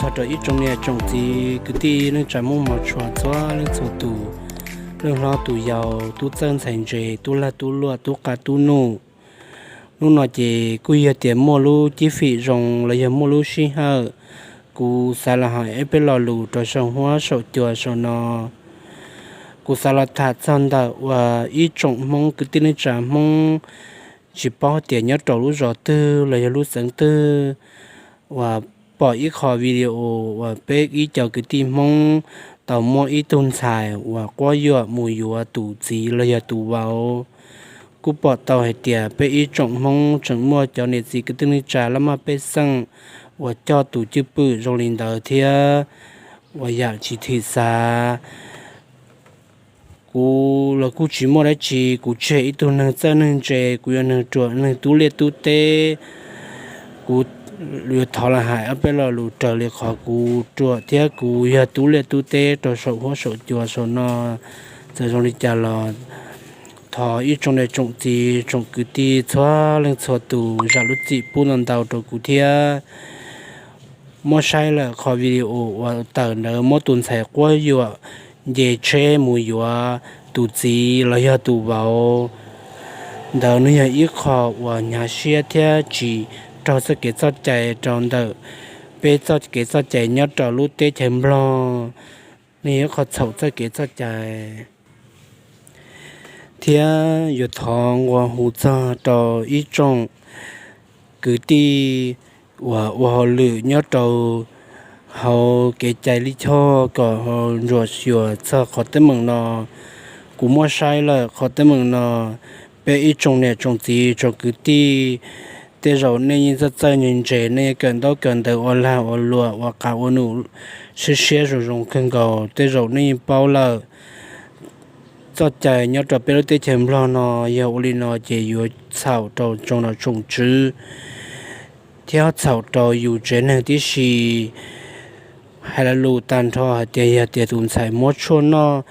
Ua rau ib tsoom niam tsoom txiv kwv tij neej tsa Hmoob mos tshua txhua leej txhua tus, leej hlob tus yau, tub txawj ntxhais ntse, tub lag tub luam, tub qab tub nuj. Hnub no ces kuj yog tias muaj lub cib fim zoo los yog muaj lub sij hawm, kuv xav los hais ib peb lo lus rau saum huab saum cua saum no. Kuv xav los tham txog ntawm uas ib tsoom Hmoob kwv tij neej tsa Hmoob, tsis paub tias nyob rau lub zos twg los yog lub xeev twg, uas pom ib qho video uas peb ib co kwv tij Hmoob tau muab ib tug ntxhais uas quab yuam mus yuav tus txiv los yog tus vauv. Kuj pom tau hais tias peb ib tsoom Hmoob tseem muaj cov niam txiv kwv tij neej tsa laj maj pej xeem uas coj tus cwj pwm zoo li ntawd thiab, uas yam tsis thim xav. Kuv los kuj tsis muaj dab tsi, kuv tseg ib tug neeg txawj neeg ntse, kuv yog neeg ruam neeg tub liaj tub teb. Kuv yuav thov los hais ob peb lo lus raws li qhov kuv ruam thiab kuv yog tub liaj tub teb rau saum huab saum cua saum no. Txawm zoo li cas los thov ib tsoom niam tsoom txiv tsoom kwv tij txhua leej txhua tus zam lub txim pub ntau ntau rau kuv thiab. Muab saib lawm qhov video uas tawm ntawd muab tus ntxhais quab yuam nce tsheb mus yuav tus txiv los yog tus vauv ntawd, nws yog ib qho uas hnyav siab thiab tsis raug txoj kev txoj cai rau ntawm peb txoj kev txoj cai nyob rau lub teb chaws Nplog. Nws yog ib qho txhaum txoj kev txoj cai. Thiab yuav thov nqua hu txog rau ib tsoom kwv tij uas ua hauj lwm nyob rau hauv kev cai lij choj kom ho ntsuam xyuas txog qhov teeb meem no. Kuv muab saib lawm qhov teeb meem no, peb ib tsoom niam tsoom txiv tsoom kwv tij, tej zaum nej yeej txawj txawj ntse ntse, nej kawm ntaub kawm ntawv ua lag ua luam ua qas ua num siab siab zoo zoo kawg nkaus, tej zaum nej yeej paub lawm. Txoj cai nyob rau peb lub teb chaws Nplog no yog ua li no ces yuav txhaum rau tsoom nom tsoom tswv thiab txhaum rau yus tsev neeg tib si. Hais lo lus tag nrho hais tias yog tias tus ntxhais muab tshuaj noj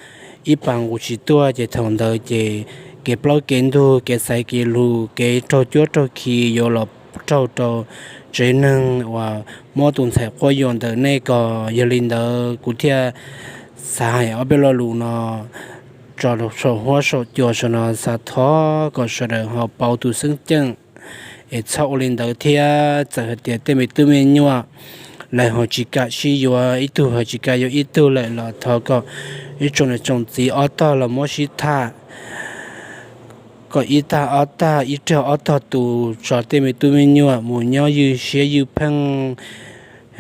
ib pas nqus tsis tuaj ces thaum ntawd ces kev plaub kev ntug, kev xaiv kev lus, kev raug cuab raug khi yuav los raug rau tsev neeg uas muab tus ntxhais quab yuam ntawm nej ko. Yog li ntawd kuv thiaj xav hais ob peb lo lus no tso rau saum huab saum cua saum no, xav thov kom sawv daws ho pauv tus xeeb ceem es txhob ua li ntawd thiab. Txawm hais tias tej me tub me nyuam lawv ho tsis kam sib yuav, ib tug ho tsis kam yuav ib tug lawm los thov kom ib tsoom niam tsoom txiv ob tog los muab sib tham, kom ib tag ob tag, ib rag ob tog tus, tso tej me tub me nyuam mus nyob ywj siab ywj pheej.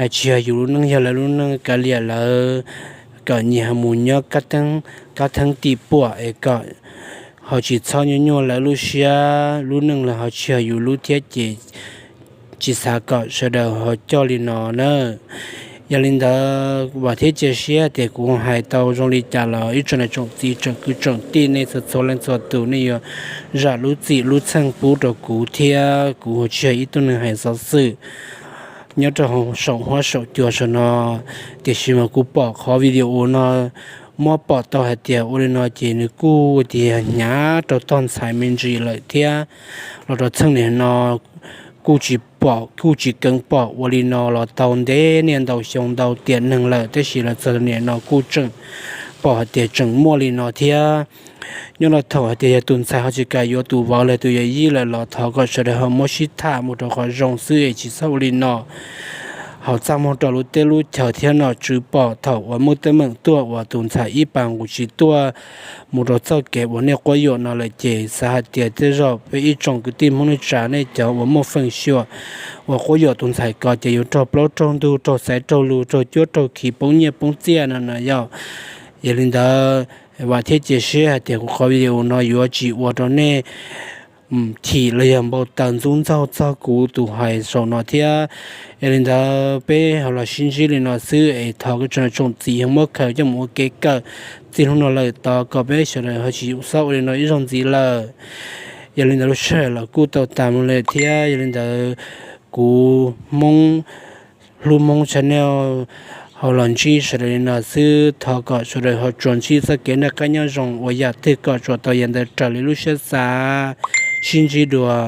Tsis yog yus lub neej, yog lawv lub neej, kav liam lawv, kom nyias ho mus nyob kab theeb tim puam es kom ho tsis txhob nyuaj nyuaj lawv lub siab, lub neej lawv ho tsis yog yus lub thiab ces tsis xav kom sawv daws ho coj li no na. Yog li ntawd vam thiab cia siab tias kuv hais tau zoo li cas los ib tsoom niam tsoom txiv tsoom kwv tsoom tij nej txhua txhua leej txhua tus nej yuav zam lub txim lub txheej pub rau kuv thiab. Kuv tsis yog ib tug neeg hais xov xwm nyob rau saum huab saum cua saum no, tiam sis mas kuv pom qhov video no muab pom tau hais tias ua li no ces nws kuj tias hnyav rau tog ntxhais me ntsis lawm thiab. Los rau txheej niam no kuj tsis pom, kuj tsis keev pom ua li no los tau ntev niaj ntau xyoo ntau tiam neeg lawm, tab sis los txog niam no kuj tseem pom hais tias tseem muaj li no thiab. Nyob rau thaum hais tias yog tus ntxhais ho tsis kam yuav tus vauv los tus yawm yij lawm los thov kom sawv daws ho muab sib tham mus rau qhov zoo xwb es tsis txhob ua li no. Ho txaj muag rau lub teb lub chaw thiab nom tswv pom thaum uas muaj teeb meem tuaj uas tus ntxhais ib pas nqus tsis tuaj mus rau txoj kev uas nej quab yuam no lawm ces xav hais tias tej zaum peb ib tsoom kwv tij Hmoob neej tsa nej cov uas muaj feem xyuam uas quab yuam tus ntxhais ko ces yuav raug plaub raug ntug, raug xaiv raug lus, raug cuab raug khi, poob nyiaj poob txiaj no na yom. Yog li ntawd vam thiab cia siab hais tias kuv qhov video no yuav tsis ua rau nej chim los yog npau taws ntxub ntxaug txog kuv tus hais saum no thiab. Yog li ntawd peb ho los sib ntsib li no xwb es thov kom tsoom tsoom txiv ho muab khaws coj mus ua kev kawm txij hnub no lawm tod kom peb sawv daws ho tsis txhob ua li no ib zaug ntxiv lawm. Yog li ntawd lub sij hawm los kuj tau tas mus lawm thiab. Yog li ntawd kuv Hmoob hlub Hmoob channel ho los ntsib sawv daws li no xwb, thov kom sawv daws ho tsuas ntsib txoj kev noj qab nyob zoo uas yam twg kom tsuas tau yam ntawd raws li lub siab xav. Sib ntsib dua.